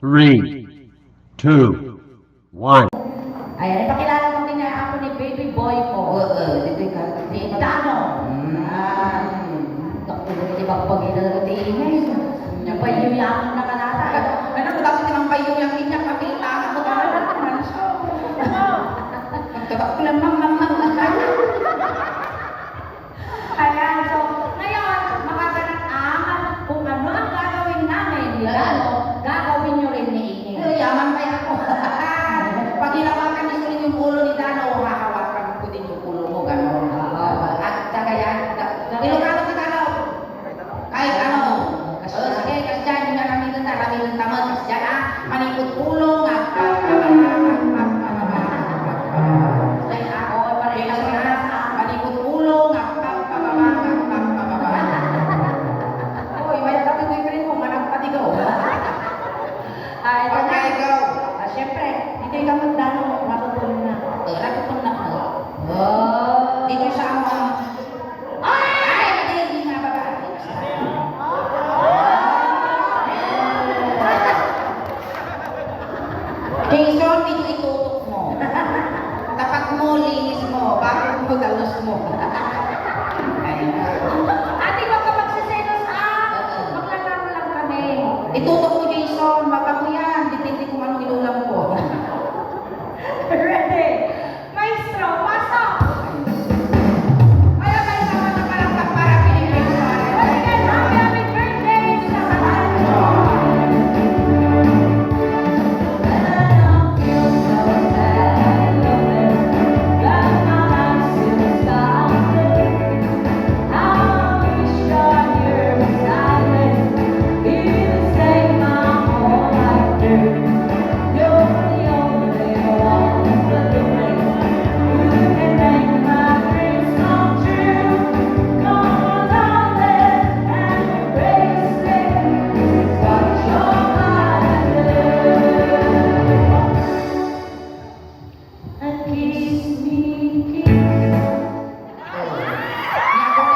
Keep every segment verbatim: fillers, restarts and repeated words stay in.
Three, two, one. Ayan, ipakilala ko din ang apo ni baby boy ko. Oo, dito ka. Si Dano. Mm. Ah, takbo na di ba pag inalagay? Napayuyakan na ka nata. Ano, tapos tinang payo yung inya, pakita. Ako talaga, ano siya? Magtabak ko lang, mang, mang, mang, mang. Ayan, so, ngayon, mga ganang ang kung ano ang gagawin namin, ni Lalo, gagawin nyo rin ni Ine. Eh, yaman kaya ako. Pag hinawakan ni Suling yung ulo ni Dano, hahawakan ko din yung ulo mo, ganon. Oo. At saka yan, da-, Ilocano, Tagalog. Kahit ano. Kasi, oh, sige, kasi dyan, yung naramidon na, ramidon naman. Kasi dyan, ah, manikot ulo, nga. Ay, ako, pare, kasi nga, manikot ulo, nga. Uy, may dati ko yung primo, managpatigaw. Ay, ito na. Okay, go. Ah, syempre, dito yung kamagdano, nakapun na. Oh, nakapun na po. Oh. Dito sa ano, ano. Ay! Ay, hindi, hindi nga ba? Jason, dito itutok mo. Tapat mo, linis mo, bago mo, dalos mo. Ay. Ate, wag ka magsiselos, ah. Oo. Maglalaro lang kami. Itutok mo, Jason. Mabango yan. Depende kung anong inulam ko. Ready? Maestro, pasok! Kaya may sama na palakpak para kay Maestro. Once again, happy, happy birthday sa Maestro! Kiss me, kiss. Nya, kung,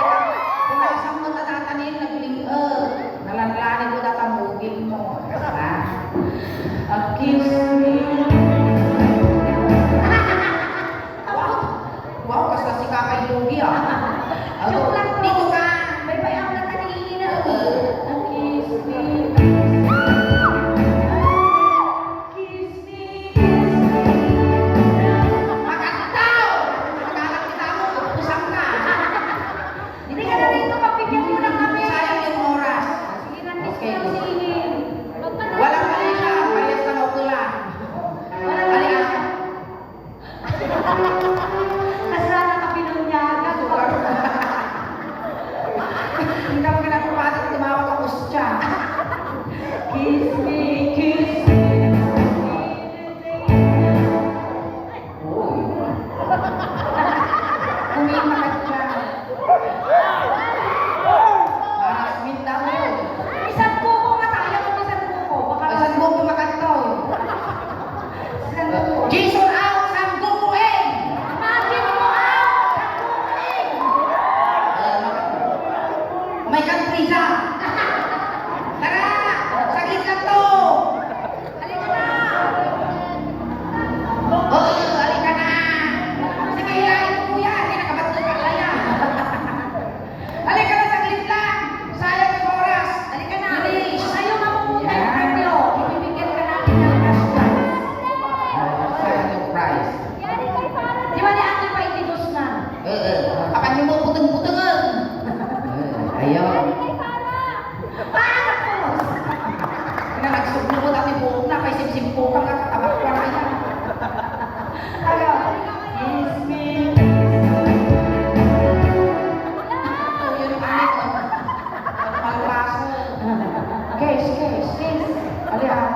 kung nasaan mo tatatanim, nagling-, eh, nalanlanin mo, tatamugin mo. Ha? Ah, kiss me. Wow! Wow, basta si Kakay Lugi, ah. Joke lang po. Dito ka. Bye-bye, ang natalina. Oo. Ah, kiss me, kiss me. Kiss me, kiss me. Makantaw! Makantaw kita mo, utusan ka. Hindi ka na dito, pagbigyan mo na kami. Sayang yung oras. Sige na, miss ko yung singing. Walang mali siya, parehas na nautulan. Walang mali siya. Kasla na kapinunyagan. Sugar. Hindi ka magkakapatid, tumawag ako siya. Kiss me, kiss me. Uy. Kumita ka dyan. Harassment daw yun. Isang kuko nga tayo, kung isang kuko. Baka isang kuko makataw. Isang kuko. Jason out, isang kuko in. Bakit mo out, isang kuko in? May country siya. Tara, saglit lang to. Halika na! Oo, halika na! Sige, hilain mo po yan. Hindi nakabato ka, Laya. Halika na, saglit lang. Sayang yung oras. Halika na. Bilis. Kayo mamumuta yung premyo. Ibibigyan ka namin ng cash prize. Sayang yung prize. Di ba ni Ate Paiti dos na? Oo. Kapan yung mga puteng-putengan? Oo, ayaw. Parang pulos. Nga nagsublo ko dati buhok na, kay simsim ko ka nga, tatabak ko na yan. Ano? Kiss me, kiss me. Ito yung ano, palpaso. Kiss, kiss, kiss. Ali, ah.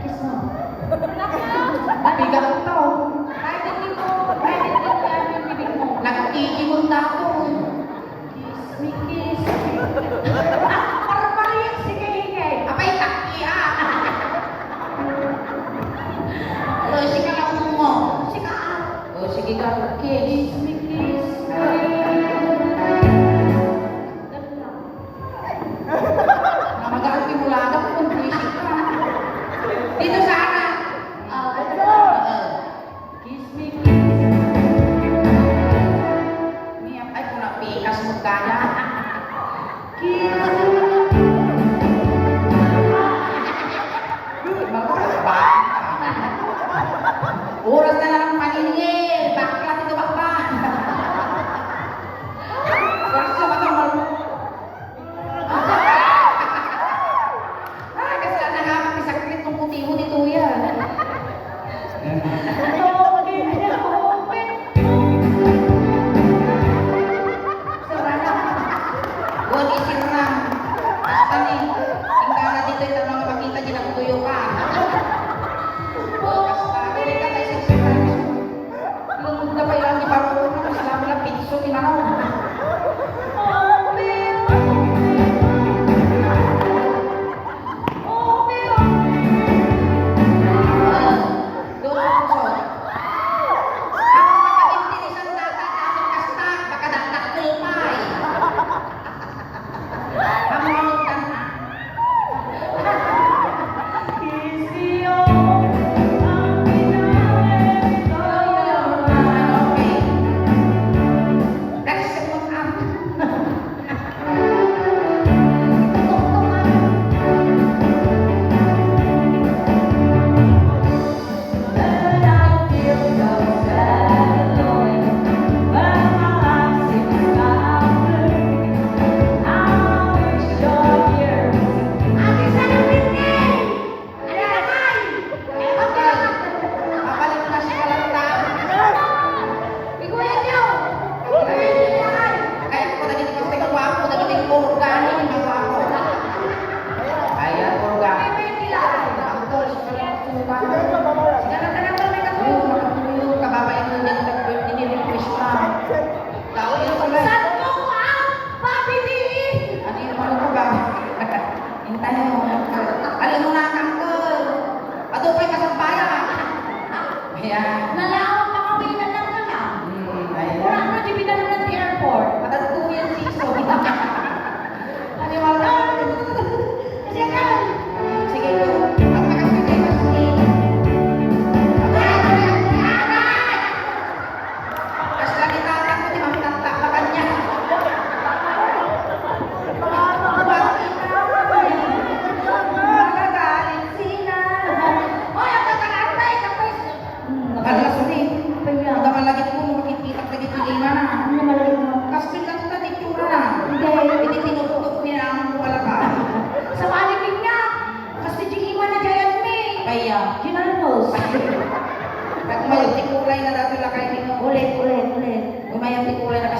Kiss mo. Bigat to. Kahit hindi mo, kahit hindi mo yan yung bibig mo. Nagkikis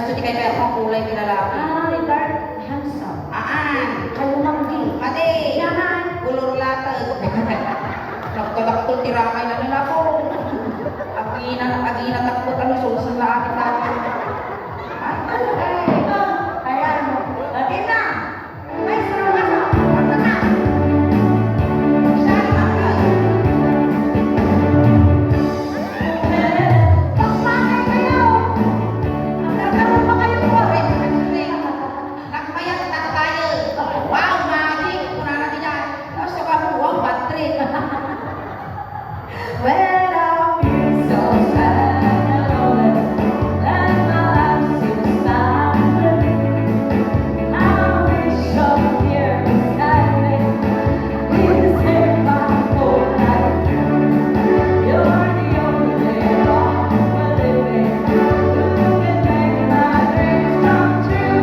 Ti kayat mo kulay ti lalaki. Ah, dark, handsome. Aan. Kalumanggi. Madi. Yaman. Kolor latag. Nagkadakkel ti rangay na nila ko. Agina, agina takot ano, susun na akin dati. Ay, ay, ay. Ayan. Atin na. Maestro, pasok. Pasok na. Isa, lima, go. Pasok kayo. Nagkaroon pa kayo po. Nagmayat na tayo. Wow, magic. Kunana ti dyan. Gusto ka mo, wow, bad trip. When I feel so sad and lonely, and my life seems time to me, I wish you're here beside me. Please take my whole life. You're the only hope for living. You can make my dreams come true.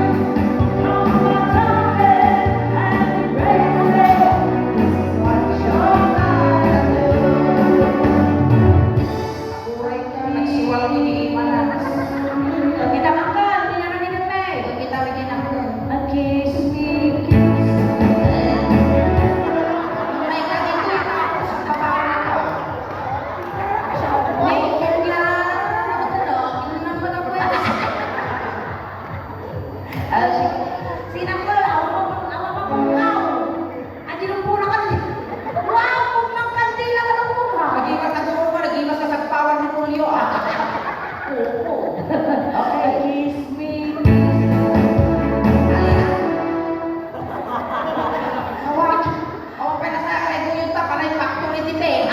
Come on, darling, and embrace me. This is what you're gonna do. Apuray ka, nagsiwal ni di manas. Kita makan, pinangan ni Pepe. Kita lagi na. A kiss me, kiss me. May ka dito, tapos ang babae na to. May ka dito, ano, ano, ano, ano, ano, Ah, sige. Sinakol, awa pa, awa pa, awa. Adi lang po na kan-, wow, kung mang kandila ka lang po, ha? Lagi ka sa guro mo, lagi mas kasagpawan ni Julio, ah. Oo. Okay. Kiss me, kiss me. Alin na? Awa. Open na sa akin, guyod ta, panay factory di, eh.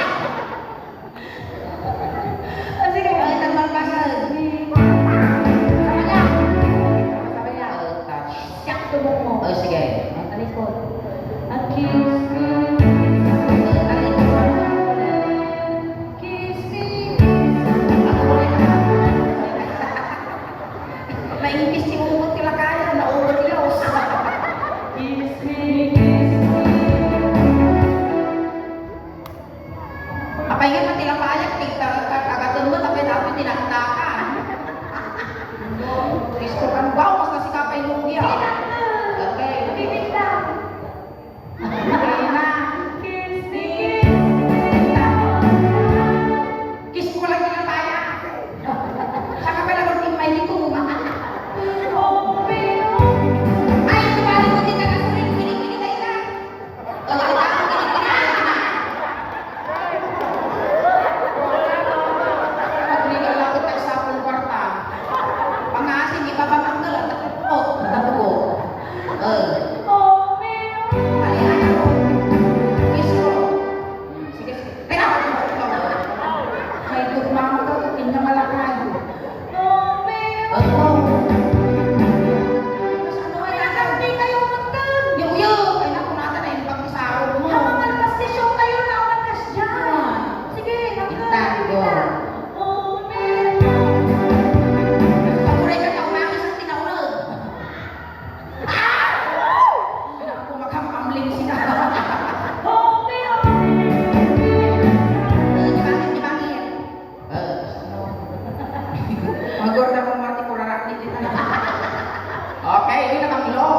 Ah, sige. Ay, nagmamasa. Sabay na. Sabay na. Oh, touch. Siyak, tubok mo. Oh, sige. Ang talikod. A kiss me. Ang talikod. Kiss me. Ako rin. Maingis ti ugot ti lakayan, na-overdose. Kiss me, kiss me. Apay nga pati lapayak, tigta-, ka-, kagatun mo, tapay dapat tinaktakan. Kristo kan bawas na si Kapay Lugia. Okay. Bibig lang. Okay na. Kiss me, kiss me. Kiss ko lang yung lapayak. Saka pala magtimbay nito. Ay, tumali ko din na kasurin, pinipili tayo na. Pagrigal ako tayo sa akong kwarta. Pangasin, ibabang ang galat. Oh, natapugo. Eh. Ay, ano? Miss ko. Hmm, sige, sige. Teka, may tugmang ko, tingnan malakay. Romeo. Ano? Mas ano kaya? Hindi kayo magtan. Yung, yung. Ay, naku, nata na yung pagkasahod mo. Ang mga pastisyon kayo na awan kas dyan. Ah. Sige, magtan. Tango. Romeo. Paguray ka na umaga sa tinaulog. Ah! Ay, naku, makamkamling sila. Romeo. Eh, di bakit, di bakit? Eh, ano? Magorda mo, Marti, kung rarakit kita. Okay, ini na kami, lo.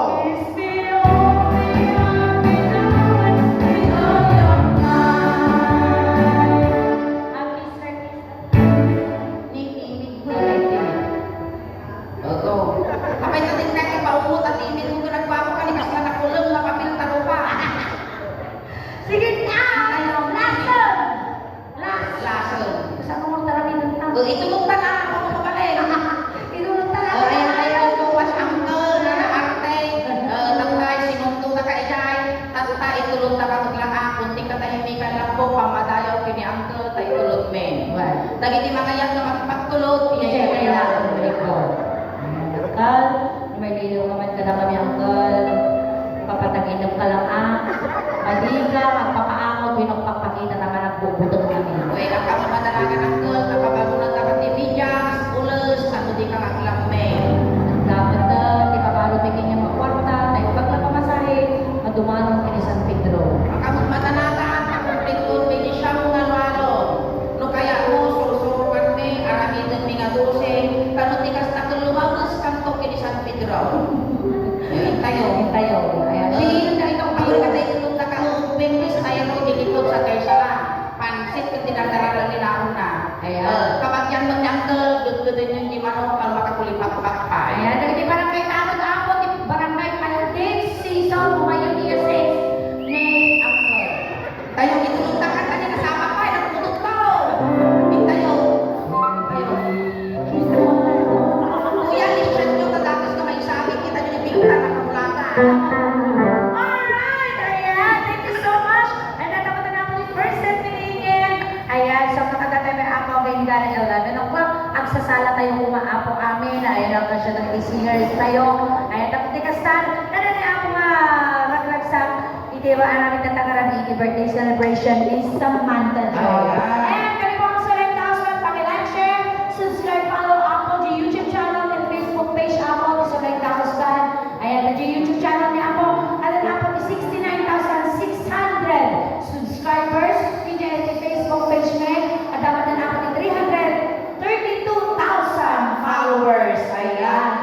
Oo. Apay, tating na, ipaumot, at iminuto, nagpapakalikas na nakulong, napapil, tarupa. Sige, ah, lason. Las-, lason. Saan mo talaga ng tao? Oh, itulog ka na, ako mo pala eh. Itulog ka na. Oh, ayan, ayan, ito, mas uncle, na naarte. Oh, tatay, sinundo na ka, ijay. Tatta, itulod ta ka met lang, ah, kunting katahimikan lang po, pamadayaw ken ni Uncle, ta itulod men. Well. Dagiti mangayak nga makipagtulod, ijay kailangan. Uncle, may liliw ka man kadakami, Uncle. Papataginem ka lang, ah. Madi ka, magpapaamot, wenno pakpakita ta nga nagbubuteng kami. Well, ang kami madalagan, Uncle, ta pabarunan ta met ti medyas, pules, tapno dika nga aglammeng. Dapat, ah, ti pabaru ti kaniak a kwarta, ta imbag la pamasahe, nga dumanon ken ni San Pedro. Makamut madanatan, makumpleto ti siam nga allo-allo. No kayatmo, sursurokanmi, aramidenmi nga dose, tapno ti kasta ket lumawas kanto Alright, ayan, thank you so much. Ay, nataputan na po ni first set ni Ningen. Ayan, so, makagagay may ako, may eleven o'clock. Agsasala tayo, Uma Apo amin. Ayan, ang kasya ng singers tayo. Ayan, tapos di kastan, nana ni Apo nga, ragragsak. Iti ba, amin tatangarabi, iti birthday celebration ni Samantha Joy. Ayan. Ayan, kami po ang Soleil Taos Band. Paki-like, share, subscribe, follow Apo di YouTube channel and Facebook page Apo di Soleil Taos Band. Ayan, di YouTube channel ni Apo. Ayan, Apo, di sixty-nine thousand six hundred subscribers. Kanya iti Facebook page mi. At dapat na Apo di three hundred thirty-two thousand followers. Ayan.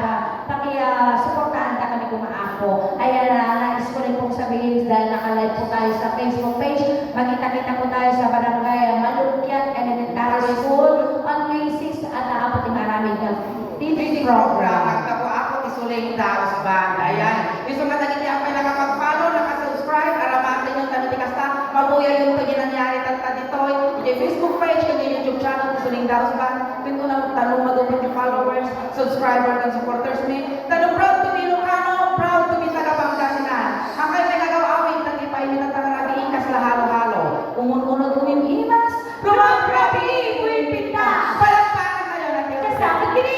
Paki, ah, suportahan ta kami, Uma Apo. Ayan na, nais ko rin pong sabihin dahil naka-live po tayo sa Facebook page. Magkita-kita po tayo sa Barangay Malukyat Elementary School on May six at apat yung maraming na T V program. At ako, ako, ti Soleil Taos Band. Ayan. Isu nga dagiti apay nakapag-follow, nakasubscribe, aramaten yon, ta no ti kasta, mabuyayon ti nangyari tatta ditoy. Iti Facebook page, ken YouTube channel, ti Soleil Taos Band. Ken kuna, tano, madupot ti followers, subscriber, ken supporters mi. Tano, proud to be Ilocano, proud to be taga Pangasinan. Ang kayo may nagaw-awid, tati pa imi tatta nga rabiin, kasla halo-halo. Umun-unod umin imas, rumagrabi, buwin pinta. Palakpakan tayo natin. Kasama kini.